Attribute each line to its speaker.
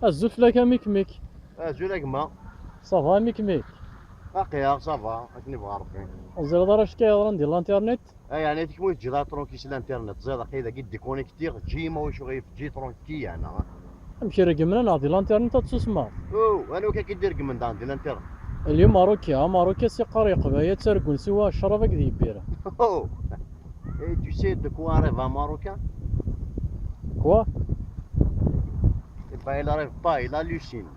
Speaker 1: Azul fell-ak a Mik Mik.
Speaker 2: Azul a gma.
Speaker 1: Ça va a Mik Mik?
Speaker 2: Aqya, ça va, akken ibɣa Rebbi.
Speaker 1: Ur teẓriḍ ara acka yeḍran di l'internet?
Speaker 2: A yeɛni tek mu teǧǧiḍ tranquille s l'internet, ẓriḍ aqi dagi déconnecté ǧǧi ma ulac uɣilif ǧǧi tranquille yeɛna.
Speaker 1: Amek regmen neɣ di l'internet ad tusmeḍ?
Speaker 2: Oh, anwa akka i d-iregmen daɣen di l'internet?
Speaker 1: Les Marocains, Amaroki s-iqqar Yeqbayel ttargun siwa ccrab akked yibbira.
Speaker 2: Oh! Et tu sais de quoi rêve un Marocain?
Speaker 1: Quoi?
Speaker 2: Eh ben il rêve pas, il hallucine.